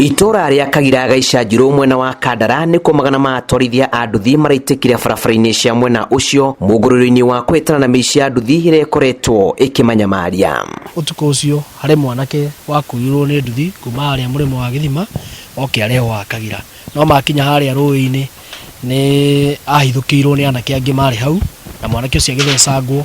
Itũra rĩa Kagira Gaicanjirũ mwena wa Kandara nĩkuo magana ma atwarithia a nduthi maraitĩkire barabara-inĩ cia mwena ũcio mũngũrũrio-inĩ wa kũhĩtana na mĩici ya nduthi ĩrĩa ĩkoretwo ĩkĩmanyamaria. Ũtukũ ũcio harĩ mwanake wakuirwo nĩ nduthi kuma harĩa mũrĩmo wa gĩthima oke arehwo haha Kagira. No makinya harĩa rũĩ-inĩ nĩ ahithũkĩirwo nĩ anake angĩ marĩ hau na mwanake ũcio agĩthecangwo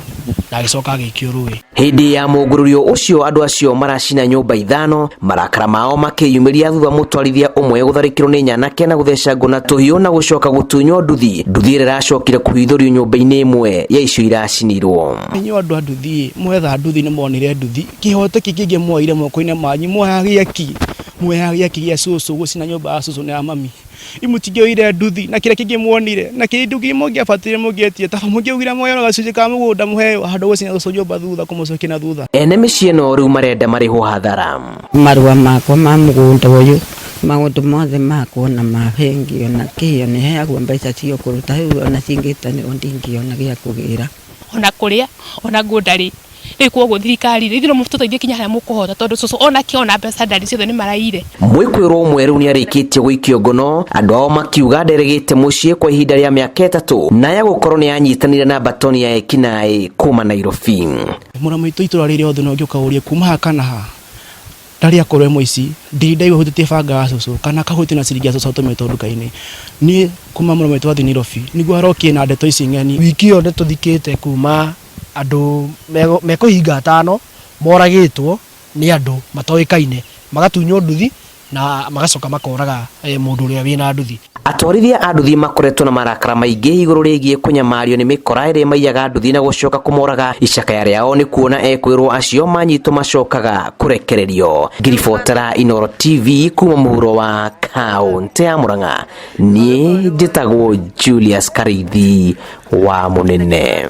na agĩcoka agĩikio rũĩ. Hĩndĩ ya mũngũrũrio ũcio andũ acio maracina nyũmba ithano, marakara mao makĩyumĩria thutha mũtwarithia ũmwe gũtharĩkĩrwo nĩ nyanake na gũthecangwo na tũhiũ na gũcoka gũtunywo nduthi, nduthi ĩrĩa ĩracokire kũhithũrio nyũmba-inĩ ĩmwe ya icio iracinirwo. Inyuĩ andũ a nduthi mwetha nduthi nĩ mwonire nduthi, kĩhoto kĩ kĩngĩ mwoire moko-inĩ manyu, muoyaga gĩaki, muoyaga gĩaki gĩa cũcũ gũcina nyũmba ya cũcũ na ya mami. Mũtingĩoire nduthi na kĩrĩa kĩngĩ muonire na kĩndũ kĩngĩ mũngĩabatire mũngĩetie ta mũngĩaugire muoe gacunjĩ ka mũgũnda mũheo handũ gũcina cũcũ nyũmba thutha kũmũcokia na thutha. Ene mĩciĩ ĩno rĩu marenda marĩhwo hathara. Marũa makwa ma mũgũnda ũyũ, maũndũ mothe makwa ona ma bengi ona kĩ ona heagwo mbeca cia kũruta rĩu ona cingĩtanĩrwo ndingĩona gĩa kũgĩra. Ona kũrĩa ona nguo ndarĩ. Rĩu koguo thirikari rĩ, ithuĩ no mũtũteithie kinya harĩa mũkũhota tondũ cũcũ onake ona mbeca ndarĩ ciothe nĩ maraiyire. Mwĩkũĩrwo ũmwe rĩu nĩarĩkĩtie gũikio ngono, andũ ao makiuga nderegete mũciĩ kwa ihinda rĩa mĩaka ĩtatũ na ya gũkorwo nĩ anyitanire na mbatoni ya ekinaĩ kuma Nairobi. Mũrũ maitũ itũra rĩrĩ rĩothe no ũngĩũka ũrie kuma ha kana ha ndarĩ akorwo e mũici, ndirĩ ndaigua ahutĩtie banga ya cũcũ kana akahutia na ciringi ya cũcũ atũmĩtwo nduka-inĩ. Niĩ kuma mũrũ maitũ athiĩ Nairobi nĩguo arokire na ndeto ici ng'eni. Wiki ĩyo nĩtũthikĩte kuma andũ mekũhinga atano moragĩtwo nĩ andũ matoĩkaine, magatunywo nduthi na magacoka makoraga mũndũ ũrĩa wĩna nduthi. Atwarithia a nduthi makoretwo na marakara maingĩ igũrũ rĩgiĩ kũnyamario nĩ mĩkora ĩrĩa maiyaga nduthi na gũcoka kũmoraga. Icakaya rĩao nĩ kuona ekwĩrwo acio manyitwo macokaga kũrekererio. Ngĩribotera Inooro TV kuma mũhuro wa kaũntĩ ya Murang'a, niĩ njĩtagwo Julius Karĩithi wa Mũnene.